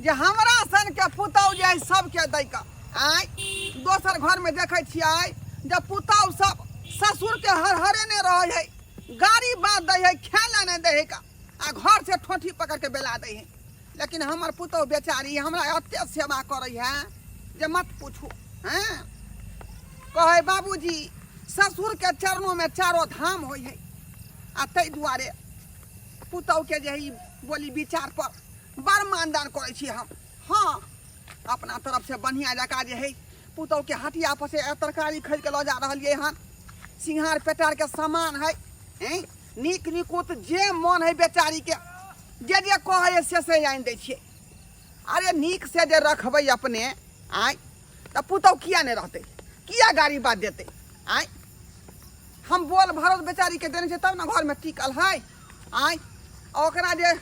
जे हमरा सनके पुतहु जे है सबके दैके। आँय, दोसर घरमे देखै छियै जे पुतहु सब ससुरके हरहरे नहि रहै है, गाड़ी बात दै है, खाय लए नहि दै है का, आ घर से ठोठी पकड़ के बेला दै है। लेकिन हमर पुतहु बेचारी हमरा एते सेवा करै है जे मत पूछू। हैं, कहै बाबूजी ससुर के चरणों में चारो धाम होइ है, आ ताहि दुआरे पुतहु के जे है बोली विचार पर बड़ मानदान करै छी हम। हाँ, अपना तरफ से बढ़िया जकाँ जे है पुतहु के हटिया पर से तरकारी खरीद के लऽ जा रहलियै हन, सिंघार पेटार के सामान है, हैं, नीक निकुत जे मन है बेचारी के जे जे कहै है से से आनि दै छियै। अरे नीक से जे रखबै अपने आँय तऽ पुतहु किया नहि रहतै, किया गाड़ी बात देतै? आँय, हम बोल भरोस बेचारी के देने छियै तब ने घरमे टिकल है। आँय, आ ओकरा जे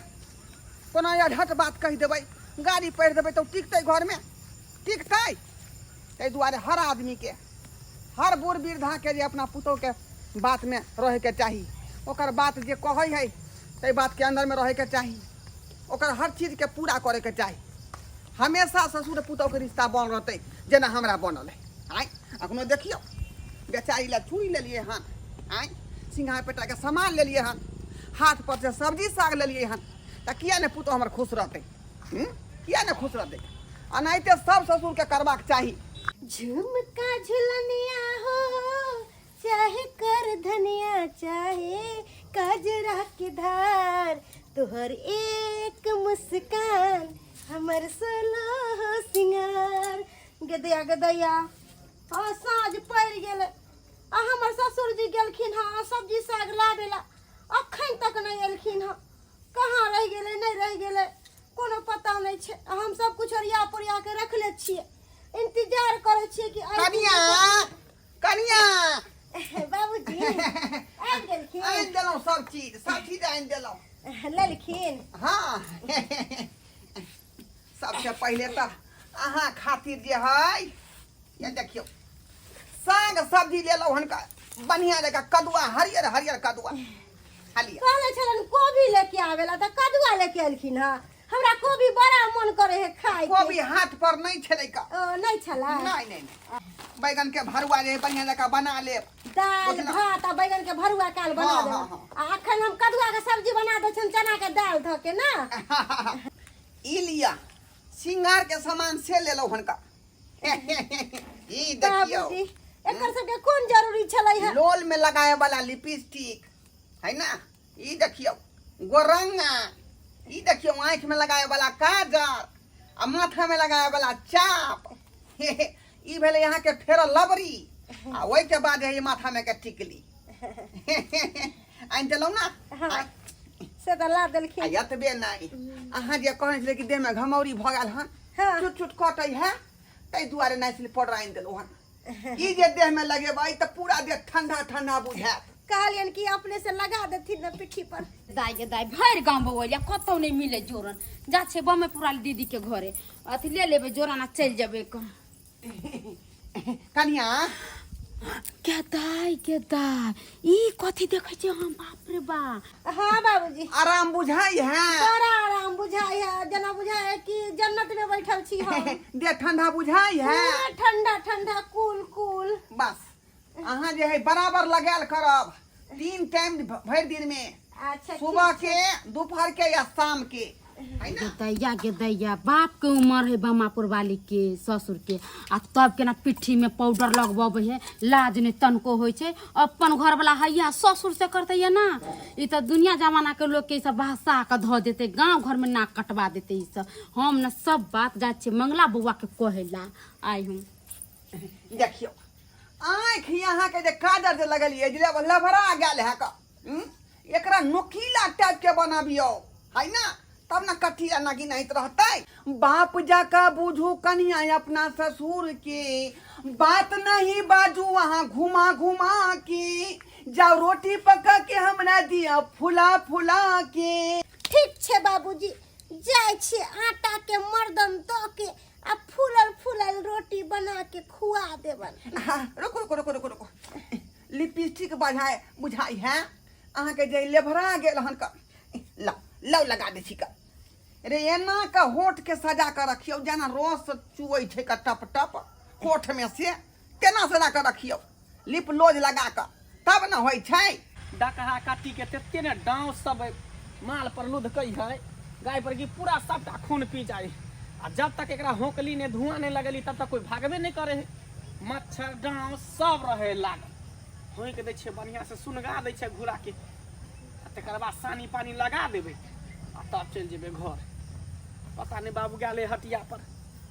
कोनो अढ़ट बात कहि देबै, गाड़ी पढ़ि देबै तऽ ओ टिकतै घरमे? टिकतै? ताहि दुआरे हर आदमीके, हर बूढ़ वृद्धाके जे अपना पुतहुके बातमे रहैके चाही, ओकर बात जे कहै है ताहि बातके अन्दरमे रहैके चाही, ओकर हर चीजके पूरा करैके चाही। हमेशा ससुर पुतहुके रिश्ता बनल रहतै जेना हमरा बनल है। आँय, अखनो देखियौ बेचारी लए चूड़ी लेलियै हन, आँय, सिंघार पेटाके सामान लेलियै हन, हाथ पर से सब्जी साग लेलियै हन, तऽ किया नहि पुतहु हमर खुश रहतै? किया नहि खुश रहतै? एनाहिते सब ससुरके करबाक चाही। झुमका झुलनिया हो चाहे कर धनिया चाहे काजरा के धार, तोहर एक मुस्कान हमर सोलो सिंगार। गदैया गदैया, हाँ साँझ पड़ि गेल आ हमर ससुर जी गेलखिन हँ सब्जी साग लाबे ला, अखन तक नहि एलखिन हँ, कहाँ रहि गेलै नहि रहि गेलै कोनो पता नहि छै। हम सब कुछ ओरिया पोरिया के रखले छियै, इंतजार करै छियै कि अयथिन। कनिया, कनिया। बाबूजी आबि गेलखिन? आनि देलहुँ सब चीज, सब चीज आनि देलहुँ। लेलखिन? हाँ, सबसे पहिले तऽ अहाँ खातिर जे है ये देखियौ साग सब्जी लेलहुँ हन बढ़िया जकाँ कदुआ, हरियर हरियर कदुआ खाली। कहले छलन कोबी लेके आवेला तऽ कदुआ लेके एलखिन हँ। हमरा कोबी बड़ा मन करे है खाए के। कोबी हाथ पर नहीं छलै का? ओ, नहीं छलै? नहीं, नहीं, नहीं। बैगन के भरुआ जे बढ़िया जकाँ बना लेब। दाल बुझलहुँ? भात आ बैगन के भरुआ काल बना हाँ, देब। हाँ, हाँ। आ अखन हम कदुआ के सब्जी बना दै छियनि चना के दाल धऽ के ना। ई लिया सिंगार के सामान से लेलहुँ हनका। ई देखियौ बाबूजी, एकर सबके कोन जरूरी छलै है? लोल में लगाए वाला लिपस्टिक है ना। ई देखियौ गोरंगा, ई देखियौ आँखि में लगाए वाला काजर आ माथा में लगाए वाला चाप। ई भेलै अहाँके फेर लबरी आ ओहिके बाद है माथा में के टिकली आनि देलहुँ ना। हाँ, से तऽ ला देलखिन। आ एतबे नहि, अहाँ जे कहने छलियै कि देहमे घमौरी भऽ गेल हन, हाँ। चुट चुट कटै है, ताहि दुआरे नाइसिल पाउडर आनि देलहुँ हन। ई जे देहमे लगेबै तऽ पूरा देह ठंडा ठंडा बुझायत। कहलियनि कि अपने से लगा देथिन ने पिट्ठी पर। दाइ गे दाइ, भरि गाँव बौअलिया कतौ नहि मिले जोरन। जा छै बमे पुराल दीदी के घरे, अथी ले लेबै जोरन आ चलि जेबै। कनिया के दाइ के दाइ, ई कथी देखै छियै हम? बाप रे बा। हाँ बाबूजी। आराम बुझाई है? बड़ा आराम बुझाई है, जेना बुझाई है कि जन्नत में बैठल छी हम। देह ठंडा बुझाई है? पूरा ठंडा ठंडा कूल कूल। बस अहाँ जे है बराबर लगायल करब 3 टाइम भरि दिन में। अच्छा, ठीक सुबह छै। के, दोपहर के या शाम के, है ना? दैया गे दैया, बाप के उम्र है बमापुर वाली के ससुर के, आ तब केना पिट्ठी में पाउडर लगबे है, लाज नहीं तनको होइ छै। अपन घर वाला हैया ससुर से करते या ना, ई तऽ दुनिया जमाना के लोग के ई सब भाषा के धऽ देते, गांव घर में नाक कटवा देते ई सब। हम न सब बात जाइ छियै मंगला बौआ के कहै ला आइ हम। देखियौ आँखि यहाँ के जे काजर जे लगलियै जे लभरा गेल है का, एकरा नोकीला टाइप के बनाबियौ है ना, तब ना कठिया नगी नहीं रहतै। बाप जाका बुझू कनिया अपना ससुर के, बात नहीं बाजू वहाँ घुमा घुमा के, जाओ रोटी पका के हमरा दिया फुला फुला के। ठीक छै बाबूजी, जाइ छी आटा के मर्दन दऽ के आ फूलल फूलल रोटी बना के खुआ देबन। हाँ, रुको रुको रुको रुको रुको, लिपस्टिक बढ़ाए बुझाई है अहाँ के जे लेभरा गेल हन क, ला लौ लगा दे छी क। रे एना के होठ के सजा के रखियौ जेना रस चुऐ छै का टप टप होठ में से तेना सजा के रखियौ लिप लोज लगा के तब न होइ छै। डकहा काटी के तते ने डाँव सब माल पर लुधकै है गाय पर कि पूरा सबटा खून पी जाए आ जब तक एकरा होकली ने धुआं नहीं लगेली तब तक कोई भागबे नहीं करे है। मच्छर डाँव सब रहे लागल होंकि दै छियै बढ़िआँ से सुनगा दै छियै घुरा के आ तकर बाद सानी पानी लगा देबै आ तब चलि जेबै घर। पता नहि बाबू गेल है हटिया पर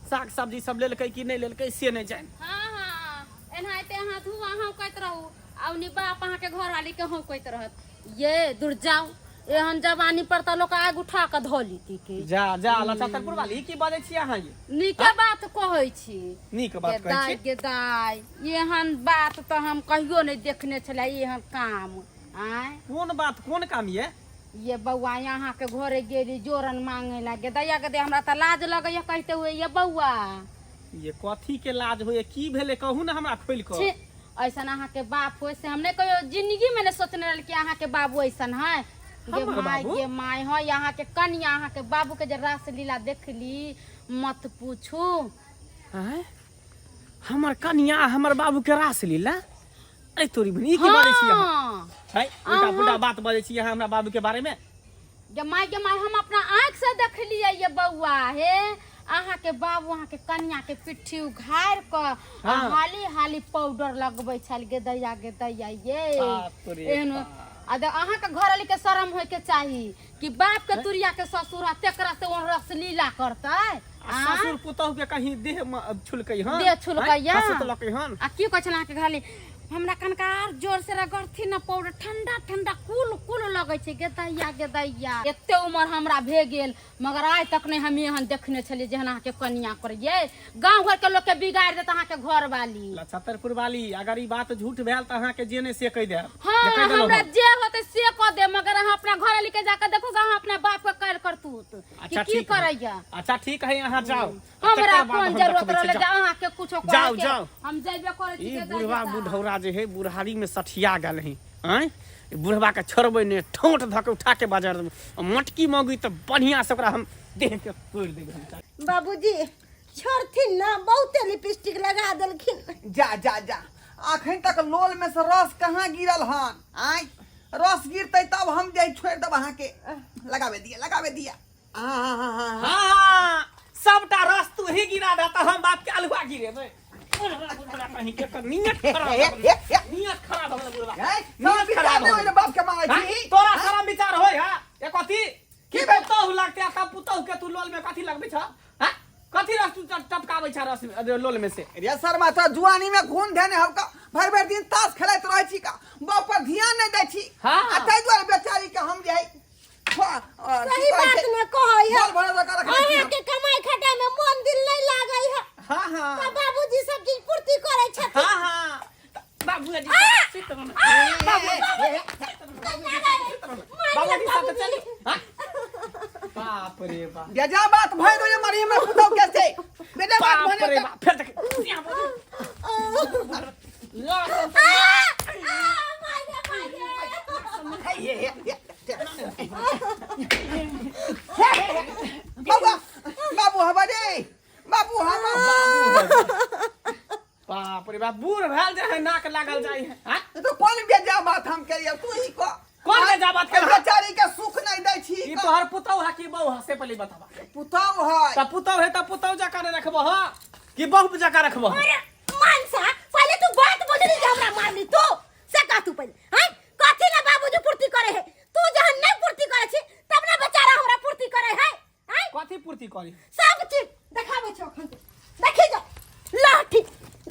साग सब्जी सब लेलकै कि नहि लेलकै से नहि जानि। हाँ हाँ एनाहिते अहाँ धुआं हौकैत रहू आ ओनी बाप अहाँके घरवाली के हौकैत रहत। ये दूर जाओ एहन जवानी पर तऽ लोक आगि उठा कऽ धऽ लीती के। जा जा लचातरपुर वाली की बजै छी अहाँ ये? नीके बात कहै छी। नीक बात कहै छी। गे दाइ एहन बात तऽ हम कहियो नहि देखने छलियै एहन काम। आँय कोन बात कोन काम ये? ये बौआ अहाँके घरे गेली जोरन मांगे ला गे दैया गे हमरा तऽ लाज लगैया कहते हुए ये बौआ। ये कथी के लाज होइए की भेलै कहू ने हमरा खोलि कऽ। छी ऐसन अहाँके बाप होय से हम नहीं कहियो जिंदगी में नहीं सोचने रहल कि अहाँके बाबू ऐसन है। गे हमर माय बाबू? गे माय है अहाँके कनिया अहाँके बाबू के जे रास लीला देखली मत पूछू। आँय? हमर कनिया हमर बाबू के रास लीला? अरे तोरी बहिन ई की बाजै छी अहाँ? हाँ। है उल्टा पुल्टा बात बाजै छी अहाँ हमरा बाबू के बारे में? गे माय गे माय हम अपना आँख से देखलियै ये बौआ हे अहाँके बाबू अहाँके कनिया के पिट्ठी उघारि कऽ आ हाँ। हाली हाली पाउडर लगबै छल गे दैया गे दैया ये। बाप रे एहन बाप। आ अहाँके घरवाली के शरम होय के चाही कि बाप के तुरिया के ससुर आ तेकरा से ओ रसलीला करतै। आ ससुर पुतहु के कहीं देह छुलकै हन? देह छुलकै हँ? हँसुतलकै हन? आ की कहै छल अहाँके घरवाली हमरा कनका आर जोर से रगड़थिन न पाउडर ठंडा ठंडा कुल कुल लगै छै गे दैया गे दैया। एते उमर हमरा भे गेल मगर आइ तक नहि हम एहन देखने छलियै जेहन अहाँके कनिया करैयै। गाँव घर के लोक के बिगाड़ि देत अहाँके घरवाली। लछतरपुर वाली अगर ई बात झूठ भेल तऽ अहाँके जे नहि से कहि देब। हाँ, जे कहि देलहुँ हमरा हम। जे होतै से कऽ देब मगर अहाँ अपना घरवाली के जाके देखू अहाँ अपना बाप के कर करतूत कि अच्छा, की ठीक है। करैया। अच्छा ठीक है अहाँ जाओ। हमरा तकर बाद कोन हम जरूरत देखबै छी, रहलै जे जाउ। अहाँके कुछो जाउ, करैके। जाउ। हम जइबे करै छी ई जे बुढ़वा जाइए। बुढ़ौरा जे है बुढ़ारी में सठिया गेल है। आँय बुढ़वा के छोड़बै नहि ठोंठ धऽ के उठा के बाजार देबै। आ मटकी मौगी तऽ बढ़िआँ से ओकरा हम देह के तोड़ि देबै हम। बाबूजी छोड़थिन ना बहुते लिपस्टिक लगा देलखिन। जा जा जा अखन तक लोल में से रस कहाँ गिरल हन? आँय रस गिरतै तब हम जे छोड़ि देब अहाँके। लगाबे दिया लगाबे दिया। हाँ हाँ सबटा रस तू ही गिरा दे तऽ हम बाप के अलुआ गिरेबै। बुढ़वा बुढ़वा कहीं के कर नियत खराब हो गेलै। नियत खराब हो गेलै बुढ़वा। नियत खराब हो गेलै बाप के मांगै हाँ? छी। तोरा शरम विचार होय है ए कथी की की भेल? पुतहु लगतै आ तब पुतहु के तू लोल में कथी लगबै छ? हाँ? कथी रस तू टपकाबै छ रस अरे लोल में से? रे शर्मा तोरा जुआनी में घून धेने हौ का भरि भरि दिन ताश खेलैत रहै छी का बाप पर ध्यान नहि दै छी। हाँ। आ ताहि दुआरे बेचारी के हम जे है सही बात न कहै है। बोल भरे लगा रखने छी अहाँ हम। के कमाई खटाई में मन दिल नहीं लागै है। हाँ, हाँ। त बाबूजी सब चीज पूर्ति करै छथिन। हाँ, हाँ। त बाबूजी सुति रहू। बाबूजी साथ चली। हाँ? बाप रे बाप। बेजा बात भए गेलै मरी हमरा पुतहु के से। बेजा बात बाप भए रे गेलै। बाप। फेर देख। ला। बाबू बाबू हवा रे बाबू हवा। बाप रे बाप बूढ़ भेल जे है नाक लागल जाइ है। हाँ? तो कोन बेजा बात हम करिए तू ही को। कोन बेजा बात केलहु? बेचारी के सुख नहीं दै छी। ई तोहर पुतहु है कि बहू है से पहले बताबा। पुतहु है। त पुतहु है त पुतहु जकाँ नहि रखबो ह कि बहू जकाँ रखबो? अरे मनसा पहले तू बात बुझली जे हमरा मारली तू से कह तू पहले। हैं कथी ना बाबूजी पूर्ति करे है तू जहन नहीं पूर्ति करे छी तब ना बेचारा हमरा पूर्ति करे है। हैं कथी पूर्ति करी? सब चीज देखाबै छौ अखन तू। देखी जो लाठी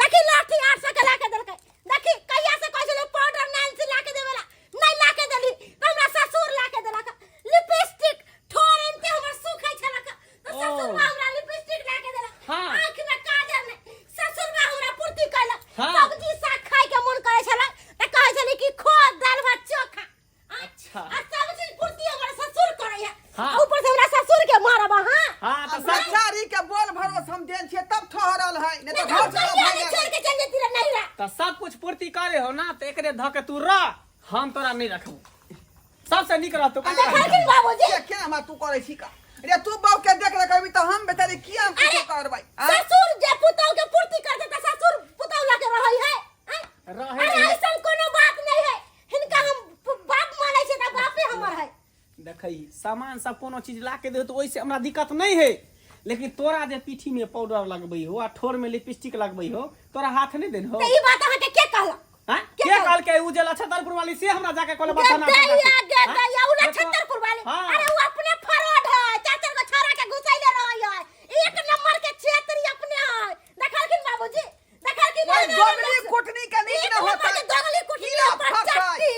देखी लाठी 800 के लाके देलकै। देखी कहिया से कहै छलै पाउडर नाइन से लाके देबेला नहीं लाके देली त हमरा ससुर लाके देलक। लिपस्टिक ठोर एनते हमर सुखै छलक त ससुर ओ। हमरा लिपस्टिक लाके देलक। हाँ। आँख में काजर नहीं ससुर हमरा पूर्ति कैलक। हाँ। सब्जी साग खाय के मन करै छलै त कहै छलै कि खो दाल भात चोखा। अच्छा। आ सब चीज पूर्ति हमर ससुर करै है। हाँ। आ ऊपर से हमरा ससुर के मारब अहाँ। हाँ, त आ सब बेचारी के बोल भरोस हम देन छियै तब ठहरल है नहीं नहीं तो तो घर से हम भाग कहिया छोड़ के चल जेती रे नैहरा। त सब कुछ पूर्ति करे हो ना त एकरे ध के तू रह हम तोरा नहीं रखबो। सबसे नीक रहतो। देखलखिन बाबूजी? के केना हमरा तू करै छी का? रे तू बहू के देख रेख करबी तऽ हम बेचारी किया कुछो करबै आँय? ससुर जे पुतौ के पूर्ति कर देता ससुर पुतौ लगे रहै है आँय? रहै अरे है। ऐसन कोनो बात नहीं है हिनका हम बाप मानै छै तऽ बापे हमर है देखै सामान सब कोनो चीज ला के दे तो ओहिसे हमरा दिक्कत नहीं है लेकिन तोरा जे पीठी में पाउडर लगबै हो आ ठोर में लिपस्टिक लगबै हो तोरा हाथ नहीं देन हो तऽ ई बात अहाँके के कहलक हाँ? के के कहलक? कहल के उ जे लछतरपुर वाली से हमरा जाके कहले बता ना दैया गे दैया उ नक्षत्रपुर वाले हाँ। अरे उ अपने फरॉड है चार चार गो छोरा के घुसैले रहै है एक नंबर के छेत्री अपने है देखलखिन बाबूजी देखलखिन ओहि दोगली कुटनी के नीक एक न नंबर होतै के दोगली कुटनी कीड़ा पर फटै। चट्टी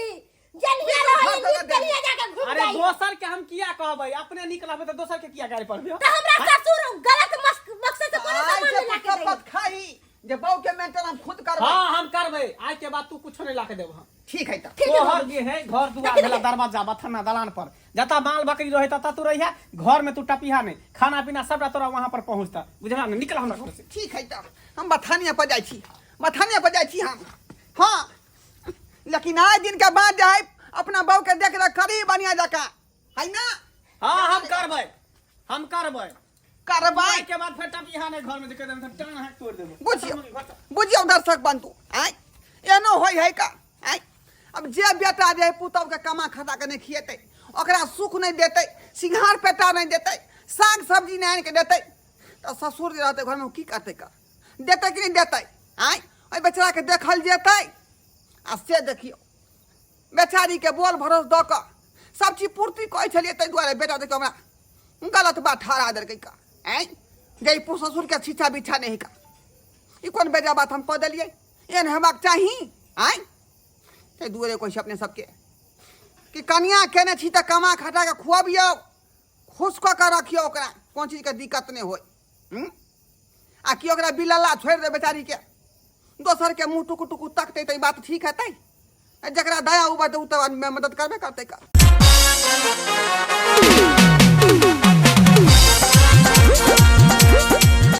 जलिया कीड़ा रहै फटै नीक जलिया जाके घुम अरे जाइ दोसर के हम किया कहबै अपने निक रहबै तऽ दोसर के किया गारि पड़बै तऽ हमरा ससुर गलत मकसद से कोनो आइ सामान से नहीं लाके तू दैया शपथ खाही जे बहू के मेंटेन हम खुद करबै हाँ हम करबै आइ के बाद तू कुछो नहीं ला के देबह हम ठीक है तऽ ठीक है तोहर जे है घर दुआर भेला दरवाजा बथाना दलान पर जता माल बकरी रहे तता तू रहिया घर में तू टपिहा नहीं खाना पीना सबटा तोरा वहां पर पहुंचता बुझला ने निकल हमरा घर से ठीक है तऽ हम बथानिया पर जाइ छी बथानिया पर जाइ छी हम हाँ लेकिन आइ दिन के बाद जे है अपना बहू के देख रेख करी बढ़िया जकाँ है ना हाँ हम करबै हम करबै करबै आइ के बाद फेर टपिहा नहीं घर में जे कह देब तऽ टांग हाथ तोड़ देबो बुझियौ बुझियौ दर्शक बंधु आँय एनो होइ है का आँय अब जे बेटा जे है पुतहु के कमा खटा के नहि खिएतै ओकरा सुख नहि देतै सिंघार पेटा नहि देतै साग सब्जी नहि आनि के देतै तऽ ससुर जे रहतै घरमे ओ की करतै का देतै कि नहि देतै आँय ओहि बेचाराके देखल जेतै आ से देखियौ बेचारीके बोल भरोस दऽ कऽ सब चीज पूर्ति कहै छलियै ताहि दुआरे बेटा देखियौ हमरा गलत बात ठहरा देलकै का आँय जे ई ससुरके शिक्षा बिच्छा नहि का ई कोन बेजा बात हम कऽ देलियै एहन हेबाक चाही आँय ताहि दुआरे कहै छी अपने सबके कि कनिया केने छी तऽ कमा खटा कऽ खुअबियौ खुश कऽ कऽ रखियौ ओकरा कोन चीजके दिक्कत नहि होइ हूँ आ कि ओकरा बिलल्ला छोड़ि दे बेचारीके दोसरके मुँह टुकु टुकु तकतै तऽ ई बात ठीक हेतै जकरा दया उबतै ओ तऽ आदमी मदद करबे करतै का।